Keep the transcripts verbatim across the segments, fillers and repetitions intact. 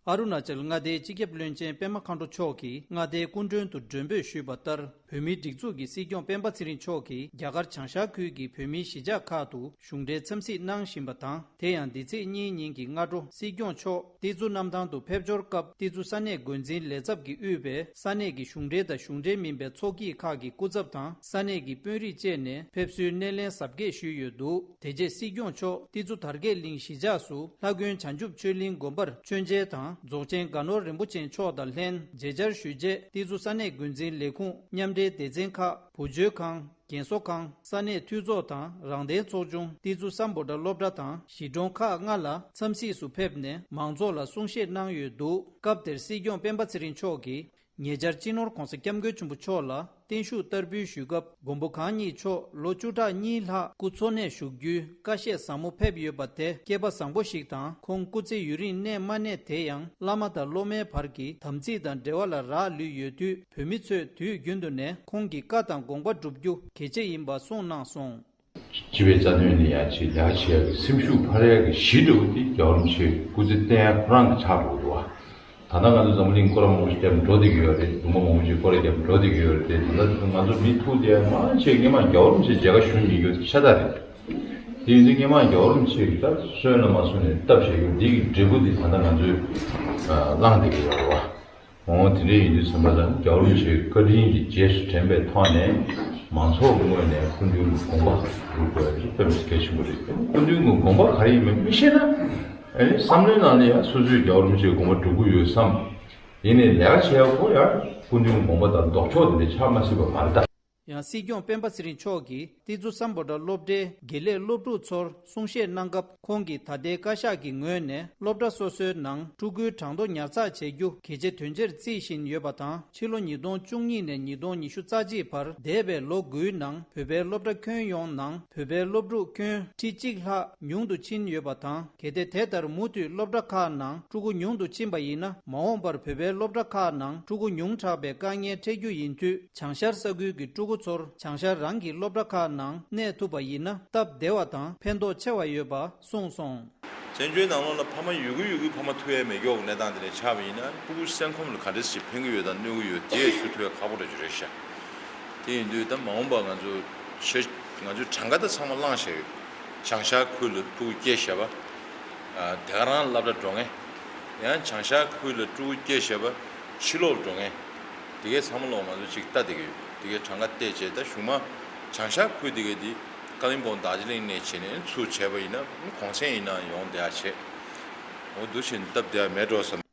ཨ་རུ་ན་ཅལ་མངའ་སྡེའི་སྤྱི་ཁྱབ་བློན་ཆེན་པད་མ་མཁའ་འགྲོ་མཆོག་གིས་མངའ་སྡེའི་སྐུ་མགྲོན་དུ་མགྲོན་འབོད་ཞུས་པ་ལྟར། བོད་མིའི་སྒྲིག་འཛུགས་ཀྱི་སྲིད་སྐྱོང་སྤེན་པ་ཚེ་རིང་མཆོག་གིས་རྒྱ་གར་བྱང་ཤར་ཁུལ་གྱི་བོད་མིའི་གཞིས་ཆགས་ཁག་ཏུ་གཞུང་འབྲེལ་འཚམས་གཟིགས་གནང་བཞིན་པ་དང་། དེ་ཡང་འདི་ཚེས་གཉིས་ཉིན་གྱི་སྔ་དྲོ་སྲིད་སྐྱོང་མཆོག་ཏི་ཛུ་གནམ་ཐང་དུ་ཕེབས་འབྱོར་སྐབས། ཏི་ཛུ་ས་གནས་འགོ་འཛིན་ལས་ཚབ་ཀྱིས་དབུས་པའི་ས་གནས་ཀྱི་གཞུང་འབྲེལ་དང་གཞུང་འབྲེལ་མིན་པའི་ཚོགས་སྐྱིད་ཁག་གི་སྐུ་ཚབ་དང་ས་གནས་ཀྱི་དཔོན་རིགས་བཅས་ནས་ཕེབས་བསུའི་སྣེ་ལེན་གཟབ་རྒྱས་ཞུས་ཡོད་འདུག་དེ་རྗེས་སྲིད་སྐྱོང་མཆོག་ཏི་ཛུ་དར་རྒྱས་གླིང་གཞིས་ཆགས་སུ་ལྷ་དགོན་བྱང་ཆུབ་ཆོས་གླིང་དགོན་པར་མཆོད་མཇལ་དང་། རྫོགས་ཆེན་དགའ་ནོར་རིན་པོ་ཆེ་མཆོག་དང་ལྷན་མཇལ་བཅར་ཞུས་རྗེས། ཏི་ཛུ་ས་གནས་འགོ་འཛིན་ལས་ཁུངས། མཉམ་འབྲེལ་སྡེ་ཚན་ཁག་བུ་བཅོལ་ཁང་། རྒན་གསོ་ཁང་། ས་གནས་འཐུས་ཚོགས་དང་རང་བདེན་ཚོགས་ཆུང་། ཏི་ཛུ་སམ་བྷོ་ཊ་སློབ་གྲྭ་དང་གཞིས་གྲོང་ཁག་ལྔ་ལ་འཚམས་གཟིགས་སུ་ཕེབས་ནས་མང་ཚོགས་ལ་གསུང་བཤད་གནང་ཡོད་འདུག་སྐབས་དེར་སྲིད་སྐྱོང་སྤེན་པ་ཚེ་རིང་མཆོག་གིས། ཉེ་ཆར་སྤྱི་ནོར་༧གོང་ས་༧སྐྱབས་མགོན་ཆེན་པོ་མཆོག་ལ་བརྟན་བཞུགས་བསྟར་འབུལ་ཞུས་སྐབས། མགོན་པོ་གང་ཉིད་མཆོག་ལོ་བཅུ་ཕྲག་གཉིས་ལྷག་སྐུ་འཚོ་གནས་བཞུགས་རྒྱུའི་བཀའ་བཤད་ཟབ་མོ་ཕེབས་ཡོད་པ་དེ་སྐལ་པ་བཟང་པོ་ཞིག་དང་། ཁོང་སྐུ་ཚེ་ཡུན་རིང་གནས་མ་གནས་དེ་ཡང་བླ་མ་དང་སློབ་མའི་བར་གྱི་དམ་ཚིག་དང་འབྲེལ་བ་ལ་རག་ལུས་ཡོད་དུས། བོད་མི་ཚོས་དུས་རྒྱུན་དུ་ནས་ཁོང་གི་བཀའ་དང་དགོངས་པ་སྒྲུབ་རྒྱུ་གལ་ཆེ་ཡིན་པ་གསུངས་གནང་སོང་། སྤྱི་པའི་རྩ་དོན་ནི་ཡ་ཆེ་ལས་ཀ་བྱེད་ཡག་གི་སེམས་ཤུགས་འཕར་ཡག་གི་གཞི་འདྲ་བོ་དེ་རྒྱལ་བ་རིན་པོ་ཆེ་སྐུ་ཚེ་བརྟན་ཡག་ཁོ་རང་གི་ཆགས་འགྲོ་གི་འདུག་བ། ད་ལྟ་ང་ཚོ་འཛམ་བུ་གླིང་སྐོར་ར་མང་པོ་ཞིག་བརྒྱབ་འགྲོ་བསྡད་ཀྱི་ཡོད་རེད། ལུང་པ་མང་པོ་ཞིག་སྐོར་ར་བརྒྱབ་འགྲོ་བསྡད་ཀྱི་ཡོད་རེད་དེ། ད་ལྟ་ང་ཚོ་མི་ཐུག་དེ་མང་ཆེ་སྔོན་མ་རྒྱལ་བ་རིན་པོ་ཆེ་མཇལ་ཁ་ཞུ་མི་ཡོད་ཤ་སྟག་རེད། དེ་ཡིན་དུས་སྔོན་མ་རྒྱལ་བ་རིན་པོ་ཆེ་གིས་ད་གསོན་ལ་མ་གསོན་ནས་སྟབས་བྱེད་རྒྱུ་འདི་གི་འབྲས་བུ་འདི་ད་ལྟ་ང་ཚོས་བླངས་བསྡད་ཀྱི་ཡོད་རེད་བ། འོ་དེ་འདྲ་ཡིན་དུས་ཙམ་པ་ལ་རྒྱལ་བ་རིན་པོ་ཆེའི་བཀའ་དྲིན་གྱི་རྗེས་སུ་དྲན་པའི་ཐོག་ནས་མང་ཚོགས་ཀྱི་ངོས་ནས་སྐུ་མདུན་དགོངས་པ་སྒྲུབ་དགོས་པ་དེ་དཔེ་མི་སྲིད་གལ་ཆེན་པོ་རེད། སྐུ་མདུན་གྱི་དགོངས་པ་ག་རེ་ཡིན་མིན་མི་ཤེས་ན། ཨ་ནི་བསམ་བློའི་ནང་ལ་ཡང་སོ་སོས་རྒྱལ་བ་རིན་པོ་ཆེའི་དགོངས་པ་སྒྲུབ་ཀྱི་ཡོད་བསམ། ཡིན་ནའི་ལས་ཀ་བྱེད་ཡག་པོ་ཡང་སྐུ་མདུན་གྱི་དགོངས་པ་དང་ལྡོག་ཕྱོགས་དེ་འདྲ་ཆགས་མ་སྲིད་པ་མ་རེད་ད། ཡང་སྲིད་སྐྱོང་སྤེན་པ་ཚེ་རིང་མཆོག་གིས་ཏི་ཛུ་སམ་བྷོ་ཊ་སློབ་གྲྭའི་དགེ་ལས་སློབ་ཕྲུག་ཚོར་གསུང་བཤད་གནང་སྐབས། ཁོང་གིས་ད་ལྟའི་བཀའ་ཤག་གི་ངོས་ནས་སློབ་གྲྭ་སོ་སོའི་ནང་ཕྲུ་གུའི་གྲངས་ཐོ་ཉར་ཚགས་བྱེད་རྒྱུ་གལ་ཆེ་དོན་ཆེར་བརྩི་བཞིན་ཡོད་པ་དང་། ཕྱི་ལོ་ཉིས་སྟོང་བཅུ་གཉིས་ནས་ཉིས་སྟོང་ཉི་ཤུ་རྩ་གཅིག་བར་འདས་པའི་ལོ་དགུའི་ནང་བོད་པའི་སློབ་གྲྭ་ཁྱོན་ཡོངས་ནང་བོད་པའི་སློབ་ཕྲུག་ཁྱོན་ཁྲི་གཅིག་ལྷག་ཉུང་དུ་ཕྱིན་ཡོད་པ་དང་། གལ་ཏེ་དེ་ལྟར་མུ་མཐུད་སློབ་གྲྭ་ཁག་ནང་ཕྲུ་གུ་ཉུང་དུ་ཕྱིན་པ་ཡིན་ན། མ་འོངས་པར་བོད་པའི་སློབ་གྲྭ་ཁག་ནང་ཕྲུ་གུ་ཉུང་དྲགས་པའི་དཀའ་ངལ་འཕྲད་རྒྱུ་ཡིན་དུས། བྱང་ཤར་ས་ཁུལ་གྱི་ཕྲུ་གུ་ཚོར་བྱང་ཤར་རང་གི་སློབ་གྲྭ་ཁག་ནང་གནས་ཐུབ་པ་ཡིན་ན། སྟབས་བདེ་བ་དང་ཕན་ཐོགས་ཆེ་བ་ཡོད་པ་གསུངས་སོང་། བཙན་བྱོལ་ནང་ལོགས་ལ་ཕ་མ་ཡོད་རྒུ་ཡོད་རྒུ་ཕ་མ་ཐུག་ཡ་མེད་མཁན་གནས་སྟངས་དེ་འདྲ་ཆགས་པ་ཡིན་ན། ཕྲུ་གུ་སེམས་ཁམས་ལ་ག་འདྲ་ཞིག་ཕན་གྱི་ཡོད་དང་གནོད་ཀྱི་ཡོད་དེ་ཞུ་ཐུབ་ཡ་ཁག་པོ་འདྲ་ཅིག་རེད་ཤག་དེ་ཡིན་དུས་ད་མ་འོངས་པ་ང་ཚོ་ཤེས་ང་ཚོའི་གྲངས་ཀ་ད་ཚང་མ་བླངས་བཞག་ཡོད། བྱང་ཤར་ཁུལ་ལ་ཕྲུ་གུ་སྐྱེས་བཞག་པ། ཨ། དེ་ག་རང་སློབ་གྲྭ་འགྲོ་མཁན། ཡང་བྱང་ཤར་ཁུལ་ལ་ཕྲུ་གུ་སྐྱེས་བཞག་པ་ཕྱི་ལོགས་འགྲོ་མཁན། དེ་གའི་ཚང་མ་ལོག་ང་ཚོ་གཅིག་ལྟ་བསྡད་ཀྱི་ཡོད། དེ་གའི་གྲངས་ཀ་བལྟས་བྱས། ད་གཞུག་མ་བྱང་ཤར་ཁུལ་དེ་གའི་དེ་ཀ་ལིམ་པོང་རྡོ་རྗེ་གླིང་ནས་བྱས་ནས་ཚུར་བྱས་པ་ཡིན་ན་གོང་ཚད་ཡིན་ན་ཡོང་བསྡད་ཡ་བྱས། འོ་འདུག་བྱས་ནས་སྟབས་བདེ་བ་མེད་འགྲོ་བསམ།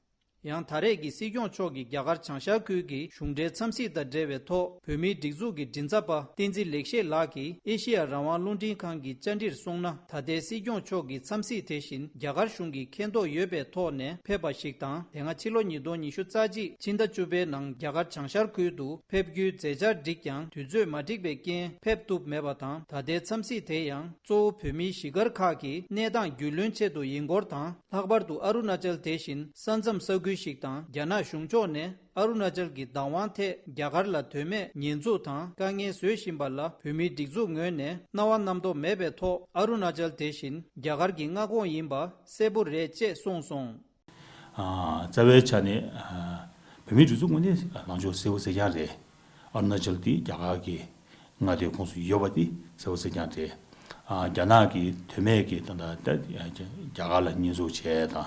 ཡང་ད་རེས་ཀྱི་སྲིད་སྐྱོང་མཆོག་གིས་རྒྱ་གར་བྱང་ཤར་ཁུལ་གྱི་གཞུང་འབྲེལ་འཚམས་གཟིགས་དང་འབྲེལ་བའི་ཐོག་བོད་མིའི་སྒྲིག་འཛུགས་ཀྱི་མགྲིན་ཚབ་པ་བསྟན་འཛིན་ལེགས་བཤད་ལགས་ཀྱིས་ཨེ་ཤེ་ཡ་རང་དབང་རླུང་འཕྲིན་ཁང་གི་བཅར་འདྲིར་གསུངས་ན། ད་ལྟའི་སྲིད་སྐྱོང་མཆོག་གི་འཚམས་གཟིགས་དེ་བཞིན་རྒྱ་གར་གཞུང་གི་མཁྱེན་རྟོགས་ཡོད་པའི་ཐོག་ནས་ཕེབས་པ་ཞིག་དང་། དེ་སྔ་ཕྱི་ལོ་ཉིས་སྟོང་ཉི་ཤུ་རྩ་གཅིག་ཕྱི་ཟླ་བཅུ་པའི་ནང་རྒྱ་གར་བྱང་ཤར་ཁུལ་དུ་ཕེབས་རྒྱུའི་མཛད་འཆར་བསྒྲིགས་ཀྱང་དུས་ཚོད་མ་འགྲིག་པའི་རྐྱེན་ཕེབས་ཐུབ་མེད་པ་དང་། ད་ལྟའི་འཚམས་གཟིགས་དེ་ཡང་གཙོ་བོ་བོད་མིའི་གཞིས་སྒར་ཁག་གི་གནས་སྟངས་རྒྱུས་ལོན་ཆེད་དུ་ཡིན་སྐོར་དང་། ལྷག་པར་དུ་ཨ་རུ་ན་ཅལ་དེ་བཞིན་ས་མཚམས་ས་ཁུལ་ཞིག་དང་། རྒྱ་ནག་གཞུང་ཕྱོགས་ནས་ཨ་རུ་ན་ཅལ་གྱི་བདག་དབང་ཐད་རྒྱ་གར་ལ་དོན་མེད་ཉེས་འཛུགས་དང་དཀའ་ངལ་བཟོ་བཞིན་པ་ལ་བོད་མིའི་སྒྲིག་འཛུགས་ངོས་ནས་སྣང་བ་རྣམ་རྟོག་མེད་པའི་ཐོག་ཨ་རུ་ན་ཅལ་དེ་བཞིན་རྒྱ་གར་གྱི་མངའ་ཁོངས་ཡིན་པ་གསལ་པོ་རེད་ཅེས་གསུངས་སོང་། ཨ། རྩ་བའི་ཆ་ནས། ཨ། བོད་མིའི་སྒྲིག་འཛུགས་ངོས་ནས་ལངས་ཕྱོགས་གསལ་པོ་གསལ་རྐྱང་རེད། ཨ་རུ་ན་ཅལ་དེ་རྒྱ་གར་གྱི་མངའ་སྡེའི་ཁོངས་སུ་ཡོད་པ་དེ་གསལ་པོ་གསལ་རྐྱང་རེད། ཨ། རྒྱ་ནག་གིས་དོན་མེད་ཀྱི་ད་ལྟ་ད་རྒྱ་གར་ལ་ཉེས་འཛུགས་བྱས་དང་།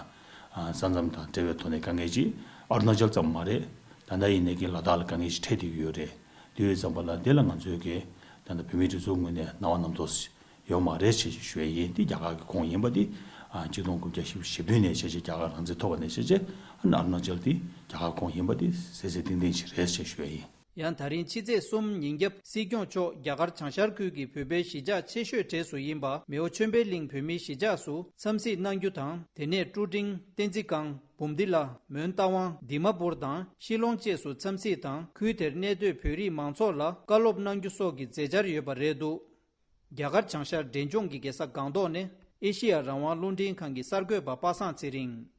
ཨ། ས་མཚམས་དང་འབྲེལ་བའི་ཐོག་ནས་དཀའ་ངལ་ཅིག་ཨ་རུ་ན་ཅལ་ཙམ་མ་རེད། ད་ལྟ་ཡིན་ནའི་གི་ལ་དྭགས་ལ་དཀའ་ངལ་ཞིག་འཕྲད་བསྡད་ཀྱི་ཡོད་རེད། དེ་ཡོད་ཙམ་པ་ལ་དེ་ལ་ང་ཚོའི་གི་ད་ལྟ་བོད་མིའི་སྒྲིག་འཛུགས་ངོས་ནས་སྣང་བ་རྣམ་རྟོག་ཡོད་མ་རེད་ཅེས་ཞུ་ཡ་ཡིན། དེ་རྒྱ་གར་གྱི་ཁོངས་ཡིན་པ་དེ། ཨ། གཅིག་སྟོང་དགུ་བརྒྱ་བཞི་བཅུ་ཞེ་བདུན་ནས་བྱས་བྱས་རྒྱ་གར་རང་བཙན་ཐོབ་པ་ནས་བྱས་བྱས། ཨ་ནི་ཨ་རུ་ན་ཅལ་དེ་རྒྱ་གར་ཁོངས་ཡིན་པ་དེ་གསལ་གསལ་ཏིང་ཏིང་ཞིག་རེད་ཅེས་ཞུ་ཡ་ཡིན། ཡང་ད་རིང་ཕྱི་ཚེས་གསུམ་ཉིན་རྒྱབ་སྲིད་སྐྱོང་མཆོག་རྒྱ་གར་བྱང་ཤར་ཁུལ་གྱི་བོད་པའི་གཞིས་ཆགས་ཆེ་ཤོས་གྲས་སུ་ཡིན་པ་མེའོ་ཆོས་འཕེལ་གླིང་བོད་མིའི་གཞིས་ཆགས་སུ་འཚམས་གཟིགས་གནང་རྒྱུ་དང་། དེ་ནས་ཀྲུ་ཀྲིང་། བསྟན་འཛིན་སྒང་། འབུམ་སྡེ་ལ། མོན་རྟ་དབང་། དི་མ་པུར་དང་ཤི་ལོང་བཅས་སུ་འཚམས་གཟིགས་དང་། ཁུལ་དེར་གནས་སྡོད་བོད་རིགས་མང་ཚོགས་ལ་བཀའ་སློབ་གནང་རྒྱུ་སོགས་ཀྱི་མཛད་འཆར་ཡོད་པ་རེད་འདུག་རྒྱ་གར་བྱང་ཤར་འབྲས་ལྗོངས་ཀྱི་རྒྱལ་ས་སྒང་ཏོག་ནས་ཨེ་ཤེ་ཡ་རང་དབང་རླུང་འཕྲིན་ཁང་གི་གསར་འགོད་པ་པ་སངས་ཚེ་རིང་།